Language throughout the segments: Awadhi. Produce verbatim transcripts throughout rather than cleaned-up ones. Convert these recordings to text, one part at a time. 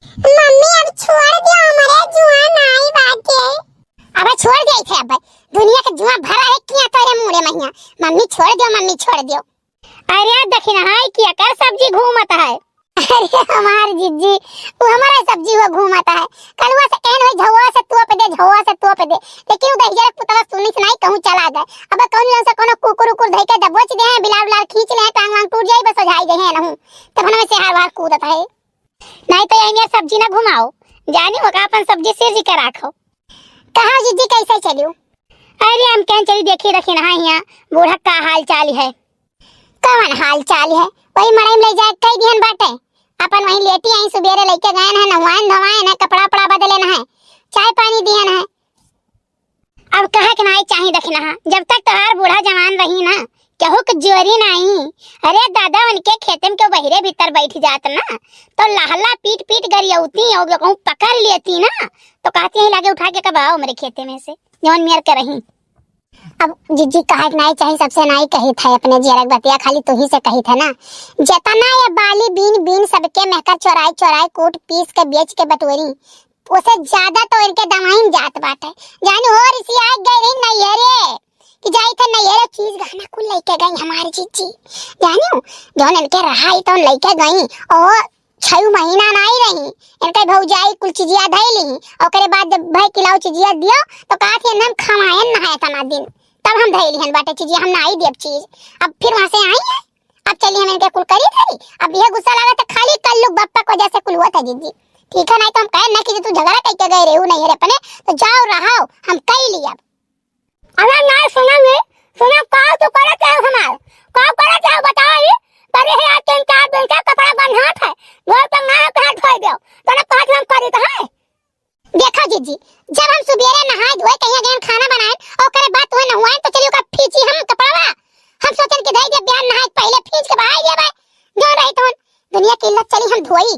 मम्मी, अब छोड़ दियो, हमरे जुआ नाई बाटे। अबे छोड़ दे थे, अबे दुनिया के जुआ भरा है किया तोरे मुड़े महिया। मम्मी छोड़ दियो, मम्मी छोड़ दियो। अरे दखिनहा, ई केकर सब्जी घूमत है? अरे हमार जिज्जी, वो हमारा सब्जी हुआ घूमत है। कलुआ से कहन वही झौआ से तोप दे, झौआ से तोप दे। लेकिन वो दहिजर पुतवा सुनिस नाई, कहूँ चला गए। अब कौन जन से कोनो कुकुर उकुर धइ के दबोच दे हैं, बिलार उलार खींच ले हैं, टांग वांग टूट जाई, बस ओझाई दे हैं नहूँ। तब हम से हार वार कूदत है। नाई तो यही मेर सब्जी ना घुमाओ, जानी हो का अपन सब्जी सिरजी के राखो। कहा जिज्जी, कैसे चलियो? अरे हम कहन चली देखी दखिनहा हियाँ बूढ़ा का हाल चाल है। कवन हाल चाल है? वही मड़ई में ले जाए कह दिहन बाटे। अपन वहीं लेटी आई, सुबेरे लेके गए हैं, नहवाए धोवाए हैं, कपड़ा उपड़ा बदले हैं, चाय पानी दिहन है। अब कहे के नाई चाही दखिनहा, जब तक तोहार बूढ़ा जवान रही ना, केहू के जोरी नाई। अरे दादा, उनके खेते में केहू बहिरे भीतर बैठ जात ना, तो लहला पीट पीट गरियौती और कहूँ पकड़ लेती ना, तो कहती यहीं लागे उठा के कब आओ मेरे खेते में से, जौन मेर के रही। अब जिज्जी कहे के नाई चाही, सबसे नाई कही था अपने जियरक बतिया, खाली तू ही से कही था ना। जतना ये बाली बीन बीन सबके मेहकर चोराई चोराई कूट पीस के बेच के बटोरी, उसे ज्यादा तो इनके दवाई में जात बाटे। जानी हो रिसिया गई रही नैहरे, कि जाई थे नैहरे चीज गहना कुल लेके गई हमारी जिज्जी। जानी हो, जौन इनके रहा ही तो लेके गई। और छह महीना नाई रही, इनके भौजाई कुल चिजिया धई ली। ओकरे बाद जब भाई किलाऊ चिजिया दियो, तो कहा थी हम खमायन ना है इतना दिन, तब हम धई लिहन बाटे चिजिया, हम नाई देब चीज। अब फिर वहां से आई है, अब चली हम इनके कुल करी धरी। अब यह गुस्सा लगा तो खाली कल्लू बप्पा को जैसे कुल हुआ था जिज्जी। ठीक है, नाई तो हम कहे ना कि तू झगड़ा करके गए रहे हो नैहरे अपने, तो जाओ रहाओ, हम कई लिया। अरे ना सुना नहीं, सुना का तू करत है हमार, का करत है बताओ ये। करे है आज तीन चार दिन से कपड़ा बन्हात है, घर तक ना है, कहाँ धोई दो, तो ना कहा हम करी तो है। देखो जिज्जी, जब हम सुबेरे नहाए धोए कहीं गए खाना बनाए, ओकरे बाद तुहे नहुआए तो चलिए ओकर फीची हम कपड़वा। हम सोचन कि धई दे बिहान नहाए पहले फीच के बहाई देबे, जो रही तो दुनिया की इल्लत चली हम धोई।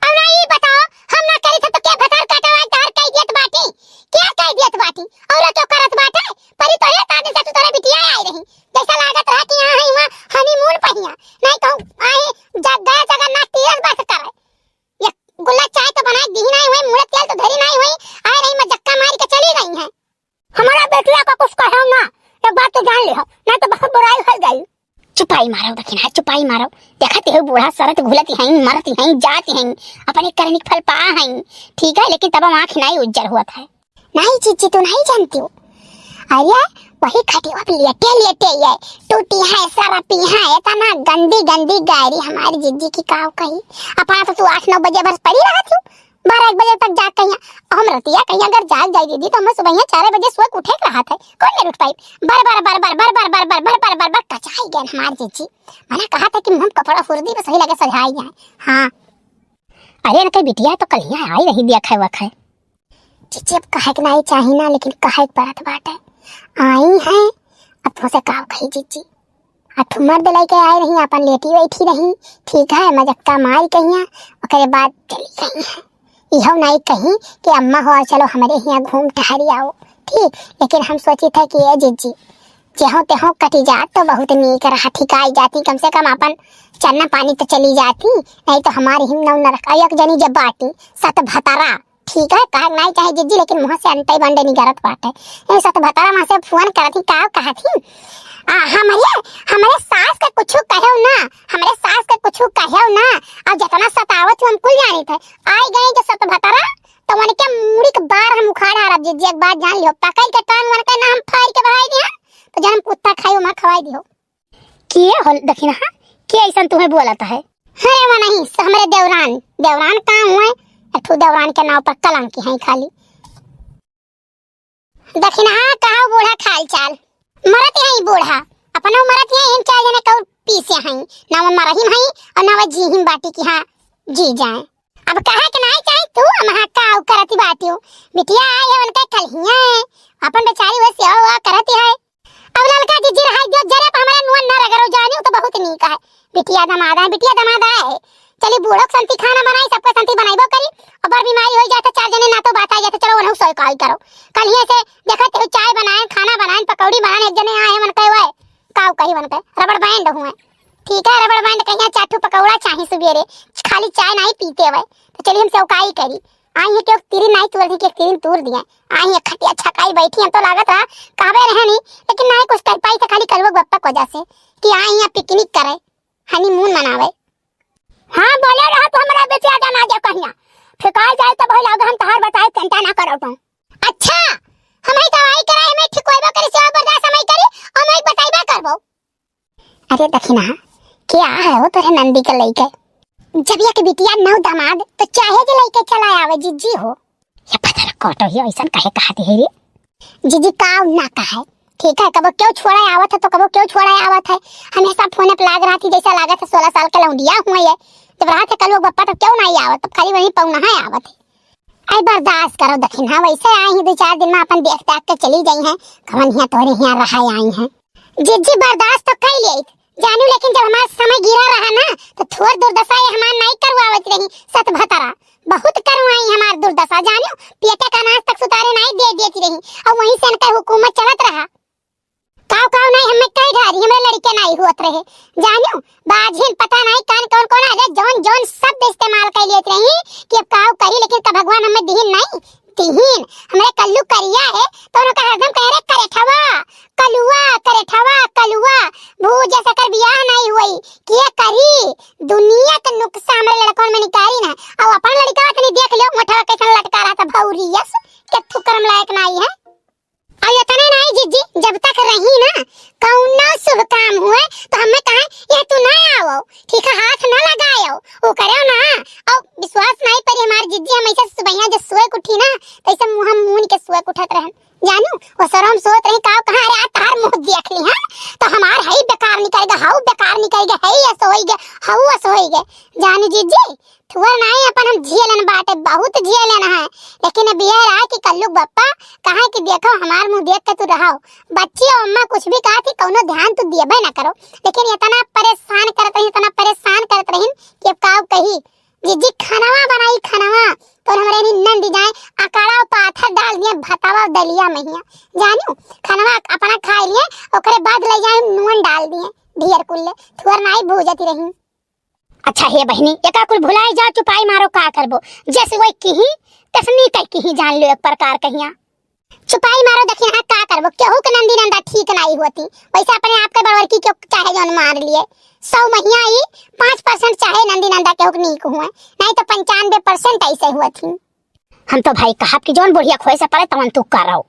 अब ना ई बताओ, हम ना करी थे तो के भतार काटवा तार कह दियत बाटी? क्या कह दियत बाटी? और तो करत बाटे, परी तो एक आदमी से तू तोरे बिटिया आई रही। जैसा लागत रहा कि यहाँ है, वहाँ honeymoon पहिया। नहीं कहूँ, आए जग गया जगन्नाथ तीरथ बस करे। ये गुल्ला चाय तो बनाए दी नहीं हुई, मुड़े तेल तो धरी नहीं हुई, आए रही मजक्का मार के चली गई हैं। हमारा बेटिया का कुछ कहो ना, एक बात तो जान लिहो, नहीं तो बहुत बुराई हो जाई। चुपाई मारो दखिनहा, चुपाई मारो। देखत हो बूढ़ा सरत घुलत हैं, मरत हैं, जात हैं, अपने करनी के फल पा हैं, ठीक है, लेकिन तब आँख नहीं उज्जर हुआ था। नहीं जीजी, तू नहीं जानती हो। अरे वही खटिया पे लेटे लेटे ये टूटी है, सरपी है, इतना गंदी गंदी गायरी हमारी जीजी की, काव कही। अपना तो तू आठ नौ बजे बस पड़ी रहा थी, बारह एक बजे तक जाग कहिया। हम रतिया कहिया अगर जाग जाई दीदी तो हमें सुबह चार बजे सोए के उठे के रहा था, कौन मेर उठ पाई? बर बर बर बर बर बर बर बर बर बर बर बर कचाई गए हमारी जीजी। मैंने कहा था कि मुँह कपड़ा हुर दी बस वही लगे सजाई जाए। हाँ। अरे इनके बिटिया तो कल यहाँ आई रही, देखे वखे। जीजी अब कहे के नहीं चाही ना, लेकिन कहे के पड़त बाटे। आई हैं, अब तुमसे का कही जीजी। आ ठुमर दिलाई के आए रही, अपन लेटी बैठी रही, ठीक है, मजक्का मार कहिया, ओकरे बाद चली गई हैं। इहो नहीं कही कि अम्मा हो, चलो हमरे हियाँ घूम टहरी आओ, ठीक। लेकिन हम सोची थे कि ए जीजी, जेहो तेहो कटी जात तो बहुत नीक रहा, ठिकाई जाती, कम से कम अपन चन्ना पानी तो चली जाती, नहीं तो हमारी हिम नौ नरक अयक जनी जब बाटी सत भतरा। ठीक है, कहे नाई चाहे जीजी, लेकिन मुँह से अंडे बंडे निकरत बाटे। ए सत भतरा वहाँ से फोन करत ही, का कहत ही? आ, हमरे, हमरे सास के कुछ कहो ना, हमरे सास के कुछ कहो ना। और जितना सतावत हो हम कुल जानी थे। आई गई जो सत भतरा, तो उनके मुड़ी के बार हम उखाड़ हारब जीजी, एक बात जान लियो। पकड़ के कान उनके ना हम फाड़ के बहाई दिया, तो जन्म कुत्ता खाई वहाँ खवाई दियो। के हो दखिनहा, के ऐसन तुम्हें बोलत है? अरे वो नहीं, स-, हमरे देवरान, देवरान का हुए, अठू देवरान के नाव पर कलंक हैं खाली। दखिनहा कहा बूढ़ा खाल चाल, मरत हैं बूढ़ा, अपनो मरत हैं, इन चार जने कौर पीसे हैं, ना वो मरहिम हैं और ना वो जीहिम बाटी की हाँ जी जाए। अब कहा के नाई चाहे तू, हम हाँ का करती बाटी हो, बिटिया आए है उनके कलहिया है, अपन बेचारी वो सेवा हुआ करती है। अब ललका जीजी रहाई दियो, जरे पर हमरा नुआ न रगड़ो, जानियो तो बहुत नीक है। बिटिया दमाद है, बिटिया दमाद है। चली बूढ़ो के संती खाना बनाई, सबके संती बनाइबो करी। अब अगर बीमारी होई जाए तो चार जने ना तो बात आई जाए तो चलो उन्हों सोई काल करो। कल ही से देखत हो चाय बनाए, खाना बनाए, पकौड़ी बनाए, एक जने आए मन कहे हुए, काव कही मन कहे, rubber band हुए। ठीक है, रबड़ बैंड कहिया चार ठो पकौड़ा चाही सुबेरे, खाली चाय नाहीं पीते हुए। तो चलिए हम सेवकाई करी। आई है कि एक तिरिन नाहीं तूर दी, कि एक तिरिन तूर दिए। आई है खटिया छकाई बैठी, हम तो लागत रहा कहबे रहे नहीं, लेकिन नाहीं कुछ कर पाई तो खाली कलुआ बप्पा की वजह से कि आई है पिकनिक करे, हनीमून मनावे। हाँ, बोले रहा तो हमरा बेचे आ जाना जे कहिया। फेंकाल जाए तो भाई लागे हम तहार बताए चिंता ना करो तुम। अच्छा, हम ही दवाई कराए, हम ही ठिकवाइबो करी, सेवा बर्दाश्त हम ही करी, और हम ही बताइबा करबो। अरे दखिना, क्या है हो तोरे नंदी के लइके? जब एक बिटिया नौ दामाद, तो चाहे जे लइके चला आवे, जिज्जी हो। ये पता ना कौटो ही ऐसन काहे कहत है रे? जिज्जी का ना कहे, ठीक है, कबो क्यों छोड़ा आवत है, तो कबो क्यों छोड़ा आवत है। हमेशा फोन पे लाग रहत ही, जैसा लागत है सोलह साल के लौंडिया हुए है। जब रहत है कलुआ बप्पा, तब क्यों नाहीं आवत, तब खाली वही पौना है आवत है। अरे बर्दाश्त करो दखिना, वैसे आई ही दो चार दिन में अपन देख दाख के चली जाई हैं, कवन हियाँ तोहरे हियाँ रहा आई हैं। जिज्जी बर्दाश्त तो कई लेत जानू, लेकिन जब हमार समय गिरा रहा ना, तो थोर दुर्दशा ये हमार नाहीं करवावत रही, सत भतरा बहुत करवाई हमार दुर्दशा जानू, पेटे का अनाज तक सुतारे नाहीं दे देती रही, और वहीं से इनका हुकूमत चलत रहा। काव काव नाहीं हमें कई घारी, हमरे लड़के नाहीं होत रहे जानू, बाझिन पता नाहीं कान कौन कौन आ गए, जौन जौन शब्द इस्तेमाल कर लेत रही कि अब काव कही, लेकिन का भगवान हमें दिहिन नाहीं, दिहिन। हमरे कल्लू करिया है, तो उनका हरदम कहे रे करेठवा, कलुआ, करेठवा, कलुआ। भूजा सकर बियाह नाहीं हुई, के करी? दुनिया के नुक्सा हमरे लड़कन में निकारी ना। अब अपन लड़का तनी देख लियो, मोटवा कैसन लटका रहा था, भौरियस के थुकरम लायक नाहीं है। और इतने नाहीं जिज्जी, जब तक रही ना, कौनो शुभ काम हुए, तो हमें कहे, "ये तू ना आवो, ठीक है, हाथ ना लगायो, वो करो ना।" और विश्वास नाहीं परी हमार जिज्जी, हम ऐसे सुबहिया जो सोए के उठी ना, तो ऐसे मुँह हम मून के सोए के उठत रहन। जानू, वो सरोम सोत रही, काव कहाँ, अरे, आज तार मुँह देख ली, हाँ? तो हमार हई बेकार निकल गए, हऊ बेकार निकल गए, हई ऐसे होई गए, हऊ ऐसे होई गए। जानू जिज्जी, थुअर नाहीं अपन हम झेलन बाटे, बहुत झेलन है, लेकिन अब यह रहा कि कल्लू बप्पा कहा कि देखो हमार मुँह देख के तू रहो। बच्ची और अम्मा कुछ भी कहा थी, कौनो ध्यान तू दियबे ना करो, लेकिन इतना परेशान करत रही, इतना परेशान करत रही कि अब काव कही। जिज्जी खनवा बनाई, खनवा, तो हमरे नी नंद जाए, अकाड़ा और पाथर डाल दिए, भतावा और दलिया महिया, जानू, खनवा अपना खाए लिए, ओकरे बाद ले जाए नून डाल दिए, ढेर कुल्ले, थुअर नाहीं भूजती रही। अच्छा हे बहिनी, एका कुल भुलाई जाओ, चुपाई मारो, का करबो? जस वही किही, तस नी कह किही, जान लो एक प्रकार कहिया। चुपाई मारो दखिना, का करबो? केहू के नंदी नंदा ठीक नाहीं होती, वैसे अपने आप के बड़वरकी के चाहे जौन मार लिए। सौ महिया ई पाँच percent चाहे नंदी नंदा केहू के नीक हुए, नाहीं तो पंचानबे percent ऐसे हुआ थी। हम तो भाई कहब कि जौन बुढ़िया खोए से पड़े तवन तू करो।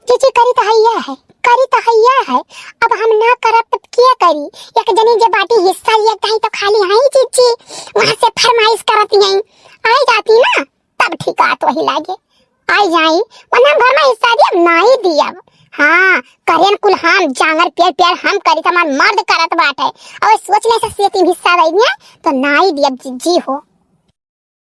जिज्जी करी तो हैया है, करी तो हैया है। अब हम ना करब तब के करी? एक जनी जे बाटी हिस्सा लिए कहीं तो खाली आई जिज्जी, वहाँ से फरमाइश करत यहीं आई जाती ना, तब ठीक आत वही लागे, आई जाई, वरना हम घर में हिस्सा दियब नाहीं दियब। हाँ, करेन कुल हम, जांगर प्यार प्यार हम करी, हमार मर्द करत बाटे, और सोच ले से तीन हिस्सा दे दिए तो नाहीं दियब जिज्जी हो।